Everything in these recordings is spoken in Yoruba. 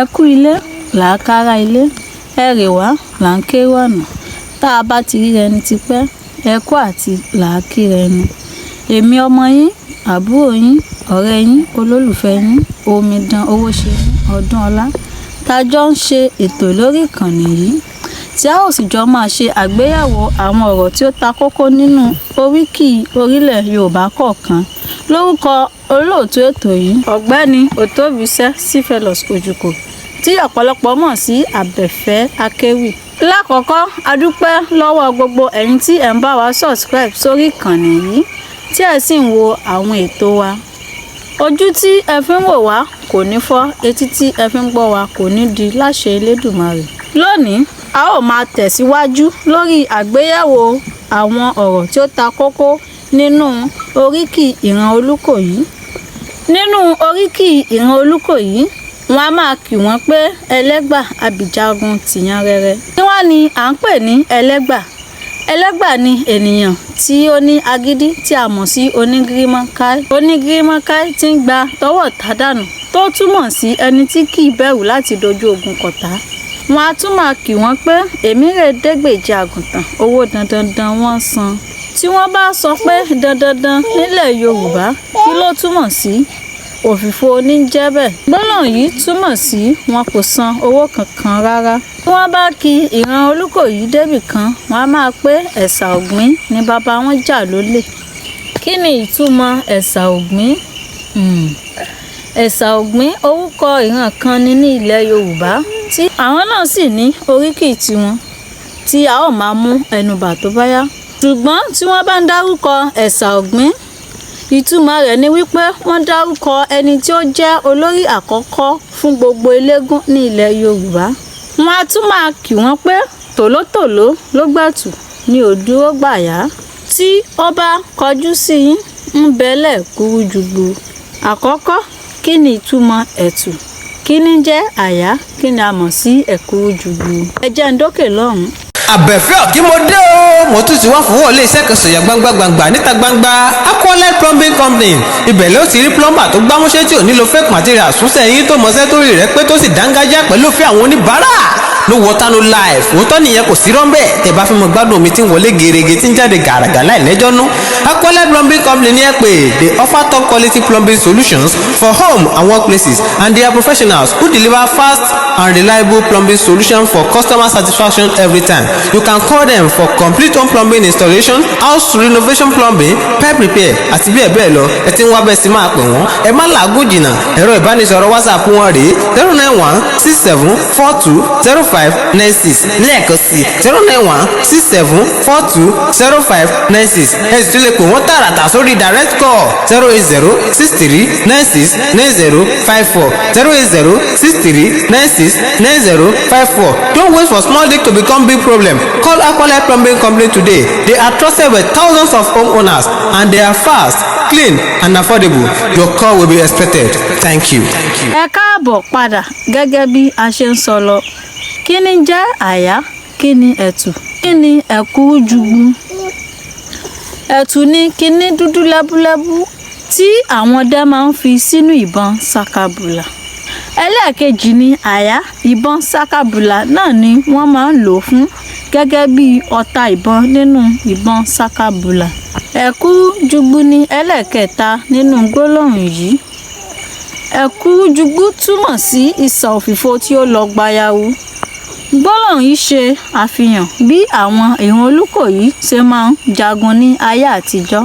Ẹ kú ilé là á kárá ilé, ẹ rè wá là ń kérò ọ̀nà. Tá a bá ti ríra ẹni tipẹ́, ẹ kú àti là á kíra ẹni. Èmi ọmọ yín, àbúrò yín, ọ̀rẹ́ yín, olólùfẹ́ yín, Omidan Owóṣeré Ọdúnọlá, tá a jọ ń ṣe ètò lórí ìkànnì yìí, tí a ó sì jọ máa ṣe àgbéyẹ̀wò àwọn ọ̀rọ̀ tí ó ta kókó nínú oríkì orílẹ̀ Yorùbá kọ̀ọ̀kan. Lórúkọ olóòtú ètò yìí, Ọ̀gbẹ́ni Òtóbísẹ́ Syphilos Ojukwu, tí ọ̀pọ̀lọpọ̀ mọ̀ sí Àbẹ̀fẹ́ Akéwì. Lákọ̀ọ́kọ́, a dúpẹ́ lọ́wọ́ gbogbo ẹ̀yin tí ẹ̀ ń bá wa subscribe sórí ìkànnì yìí, tí ẹ sì ń wo àwọn ètò wa. Ojú tí ẹ fi ń wò wá kò ní fọ́, etí tí ẹ fi ń gbọ́ wa kò ní di láṣẹ Elédùmarè. Lónìí, a ó máa tẹ̀síwájú lórí àgbéyẹ̀wò àwọn ọ̀rọ̀ tí ó ta kókó nínú oríkì ìran Olúkòyí. Nínú oríkì ìran Olúkòyí, wọ́n á máa kì wọ́n pé ẹlẹ́gbà abìjagun tìyànrẹrẹ. Kí wá ni à ń pè ní ẹlẹ́gbà? Ẹlẹ́gbà ni ènìyàn tí ó ní agídí tí a mọ̀ sí onígírímọ́ńkáí. Onígírímọ́ńkáí tí ń gba tọwọ́ ọ̀tá dànù, tó túmọ̀ sí ẹni tí kì í bẹ̀rù láti dojú ogun kọ̀tá. Wọ́n á tún máa kì wọ́n pé èmi rè dégbèje àgùntàn, owó dandandan wọ́n san. Tí wọ́n bá sọ pé dandandan nílẹ̀ Yorùbá, kí ló túmọ̀ sí? Òfìfo ní ń jẹ́ bẹ́ẹ̀. Gbólóhùn yìí túmọ̀ sí wọn kò san owó kankan rárá. Tí wọ́n bá ki ìran Olúkòyí débì kan, wọ́n á máa pé ẹ̀sà Ògbín ni bàbá wọn jà lólè. Kí ni ìtumọ̀ ẹ̀sà Ògbín? Ẹ̀sà Ògbín orúkọ ìran kan ni ní ilẹ̀ Yorùbá, tí àwọn náà sì ní oríkì tiwọn, tí a ó máa mú ẹnu bà tó bá yá. Ṣùgbọ́n tí wọ́n bá ń dárúkọ ẹ̀sà Ògbín, ìtumọ̀ rẹ̀ ni wípé wọ́n dárúkọ ẹni tí ó jẹ́ olórí àkọ́kọ́ fún gbogbo eléégún ní ilẹ̀ Yorùbá. Wọ́n á tún máa kì wọ́n pé tòlótòló ló gbẹ̀tù ní ò dúró gbàyá. Tí ó bá kọjú sí yín, ń bẹ́lẹ̀ kúrújugbù. Àkọ́kọ́, kí ni ìtumọ̀ ẹ̀tù? Kí ni jẹ́ àyá? Kí ni a mọ̀ sí ẹ̀kúrújugbù? Ẹ jẹ́ ń dókè lọ́hùn-ún. Àbẹ̀fẹ́ ọ̀kí mo dé o, mo tún ti wá fún wọlé iṣẹ́ kan sọ̀yà gbangba gbangba níta gbangba Aqualine Plumbing Company. Ibẹ̀ ló ti rí plumber tó gbámúṣé tí ò nílò fake material súnṣẹ́ yín, tó mọṣẹ́ tó rí rẹ̀ pé tó sì dángájá pẹ̀lú òfin àwọn oníbàárà. No water, no life. Òótọ́ nìyẹn, kò sí rọ́ńbẹ́. Tẹ̀ bá fi mọ gbádùn omi tí ń wọlé gerege, tí ń jáde gàràgà láì lẹ́jọ́ nú, Aqualine Plumbing Company ní ẹ pé. They offer top quality plumbing solutions for home and workplaces, and they are professionals who deliver fast and reliable plumbing solution for customer satisfaction every time. You can call them for complete home plumbing installation, house renovation, plumbing, pipe repair àti bẹ́ẹ̀ bẹ́ẹ̀ lọ. Ẹ ti ń wá bẹ́ẹ̀ sí máa pè wọ́n, ẹ má làágùn jìnnà. Ẹ̀rọ ìbánisọ̀rọ̀ WhatsApp wọn rèé: 09167420596. Lẹ́ẹ̀kan sí, 09167420596. Ẹ sì tún lè pè wọ́n tààràtà sórí direct call: 08063969054, 08063969054. Don't wait for small leak to become big problem. Call Aqualine Plumbing Company today. They are trusted by thousands of homeowners and they are fast, clean and affordable. Your call will be expected. Thank you. Ẹ káàbọ̀ padà. Gẹ́gẹ́ bí a ṣe ń sọ lọ, kí ni jẹ́ àyá? Kí ni ẹ̀tù? Kí ni ẹ̀kúrújugbù? Ẹ̀tù ni kinní dúdú lẹ́búlẹ́bú tí àwọn ọdẹ máa ń fi sínú ìbọn sakabùlà. Ẹlẹ́ẹ̀kejì ni àyá. Ìbọn sakabùlà náà ni wọ́n máa ń lò fún gẹ́gẹ́ bí ọta ìbọn nínú ìbọn sakabùlà. Ẹ̀kúrújugbù ni ẹlẹ́ẹ̀kẹta nínú gbólóhùn yìí. Ẹ̀kúrújugbù túmọ̀ sí isà òfìfo tí ó lọ gbayawu. Gbólóhùn yìí ṣe àfihàn bí àwọn ìran Olúkòyí ṣe máa ń jagun ní ayé àtijọ́.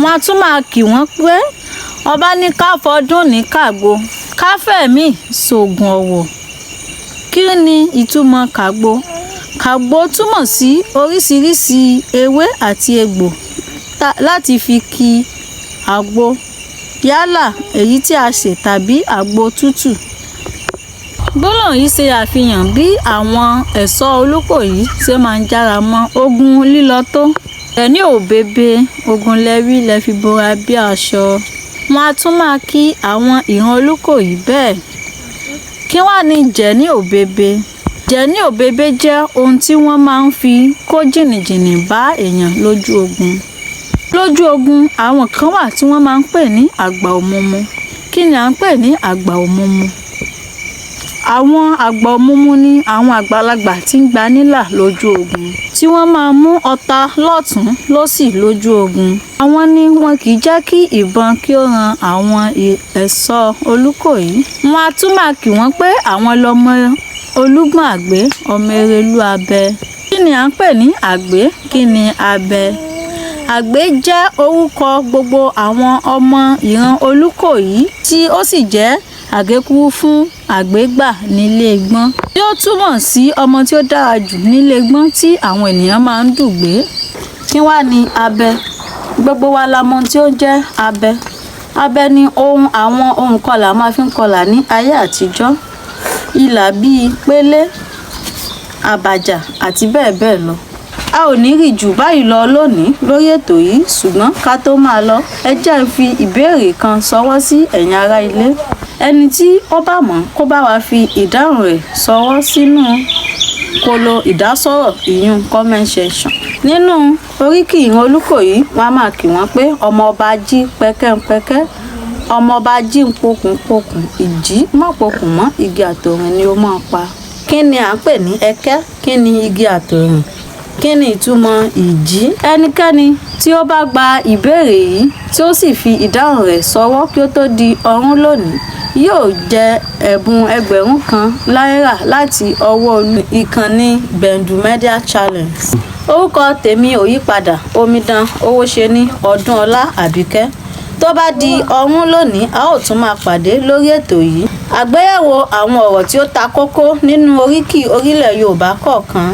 Wọ́n á tún máa kì wọ́n pé ọba ní ká fọdún ní kàgbo, ká fẹ̀mí sóògùn ọ̀wọ̀. Kí ni ìtumọ̀ kàgbo? Kàgbo túmọ̀ sí oríṣiríṣi ewé àti egbò láti fi ki àgbo, yálà èyí tí a sè tàbí àgbo tútù. Gbólóhùn yìí ṣe àfihàn bí àwọn ẹ̀ṣọ́ Olúkòyí ṣe máa ń jára mọ́ ogun lílọ tó. Ẹni ò bèbè ogun lẹ́rí lẹ fi bora bí aṣọ. Wọ́n á tún máa kí àwọn ìran Olúkòyí bẹ́ẹ̀. Kí wá ní jẹ̀ní òbèbè? Jẹ̀ní òbèbè jẹ́ ohun tí wọ́n máa ń fi kó jìnnìjìnnì bá èèyàn lójú ogun. Lójú ogun, àwọn kan wà tí wọ́n máa ń pè ní àgbà òmùmù. Kí ni à ń pè ní àgbà òmùmù? Àwọn àgbà òmùmú ni àwọn àgbàlagbà tí ń gba nílà lójú ogun, tí wọ́n máa mú ọta lọ́tùn-ún lósì lójú ogun. Àwọn ni wọn kì í jẹ́ kí ìbọn kí ó ran àwọn ẹ̀ṣọ́ Olúkòyí. Wọn a tún máa kí wọn pé àwọn lọmọ Olúgbọ́n Àgbé, ọmọ Erelú Abẹ. Kí ni à ń pè ní àgbé? Kí ni abẹ? Àgbé jẹ́ orúkọ gbogbo àwọn ọmọ ìran Olúkòyí tí ó sì jẹ́ àgékúrú fún Àgbégbà nílé Gbọ́n, tí ó túmọ̀ sí ọmọ tí ó dára jù nílé Gbọ́n tí àwọn ènìyàn máa ń dùgbé. Kí wá ni abẹ? Gbogbo wa la mọ ohun tí ó ń jẹ́ abẹ. Abẹ ni ohun àwọn òǹkọlà máa fi ń kọlà ní ayé àtijọ́. Ilà bíi pélé, àbàjá àti bẹ́ẹ̀ bẹ́ẹ̀ lọ. A ò ní rí jù báyìí lọ lónìí lórí ètò yìí, ṣùgbọ́n ká tó máa lọ, ẹ jẹ́ n fi ìbéèrè kan ṣọwọ́ sí ẹ̀yin ará ilé. Ẹni tí ó bá mọ̀ kó bá wa fi ìdáhùn rẹ̀ ṣọwọ́ sínú kolo ìdásọ̀rọ̀ ìyún comment section. Nínú oríkì ìran Olúkòyí, wọ́n á máa kí wọ́n pé ọmọ ọba jí pẹ́kẹ́npẹ́kẹ́, ọmọ ọba jí ń pokùnpokùn, ìjì má pokùn mọ́, igi àtòrìn ni ó máa pa. Kí ni à ń pè ní ẹkẹ́? Kí ni igi àtòrìn? Kí ni ìtumọ̀ ìjì? Ẹnikẹ́ni tí ó bá gba ìbéèrè yìí tí ó sì fi ìdáhùn rẹ̀ ṣọwọ́ kí ó tó di ọ̀run lónìí yóò jẹ ẹ̀bùn 1000 náírà láti ọwọ́ ìkànnì Gbendu Media Challenge. Orúkọ tèmi ò yípadà, Omidan Owóṣeni Ọdúnọlá Àbíkẹ́. Tó bá di ọ̀run lónìí, a ó tún máa pàdé lórí ètò yìí. Àgbéyẹ̀wò àwọn ọ̀rọ̀ tí ó ta kókó nínú oríkì orílẹ̀ Yorùbá kọ̀ọ̀kan.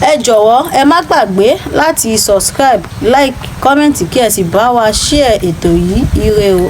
Ẹ jọ̀wọ́ ẹ má gbàgbé láti subscribe, like, comment kí ẹ sì bá wa share ètò yìí. Ire o.